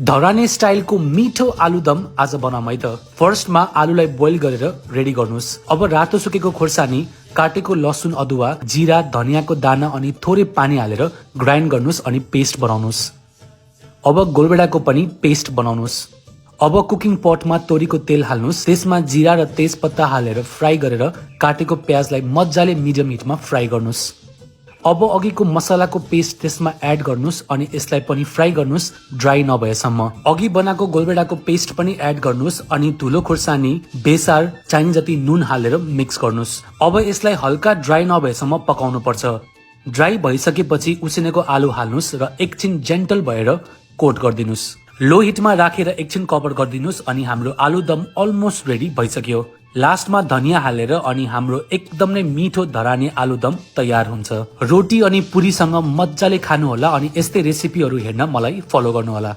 धराने स्टाइलको मिठो आलुदम आज बनाऊँ है त। फर्स्टमा आलुलाई बोइल गरेर रेडी गर्नुहोस्। अब रातो सुकेको खोर्सानी, काटेको लसुन अदुवा, जिरा, धनियाको दाना अनि थोरै पानी हालेर ग्राइन्ड गर्नुहोस् अनि पेस्ट बनाउनुहोस्। अब गोलभेडाको पनि पेस्ट बनाउनुहोस्। अब कुकिङ पटमा तोरीको तेल हाल्नुहोस्। त्यसमा जिरा र तेजपत्ता हालेर फ्राई गरेर काटेको प्याजलाई मजाले मिडियम हिटमा फ्राई गर्नुहोस्। अब अघिको मसलाको पेस्ट त्यसमा एड गर्नुहोस् अनि यसलाई पनि फ्राई गर्नुहोस् ड्राई नभएसम्म। अघि बनाएको गोलभेडाको पेस्ट पनि एड गर्नुहोस् अनि धुलो खोर्सानी, बेसार, चाहिने जति नुन हालेर मिक्स गर्नुहोस्। अब यसलाई हल्का ड्राई नभएसम्म पकाउनु पर्छ। ड्राई भइसकेपछि उसिनेको आलु हाल्नुहोस् र एकछिन जेन्टल भएर कोट गरिदिनुहोस्। लो हिटमा राखेर एकछिन कभर गरिदिनुहोस् अनि हाम्रो आलुदम अलमोस्ट रेडी भइसक्यो। लास्टमा धनिया हालेर अनि हाम्रो एकदम नै मिठो धराने आलुदम तयार हुन्छ। रोटी अनि पुरीसँग मजाले खानु होला अनि यस्तै रेसिपीहरू हेर्न मलाई फलो गर्नु होला।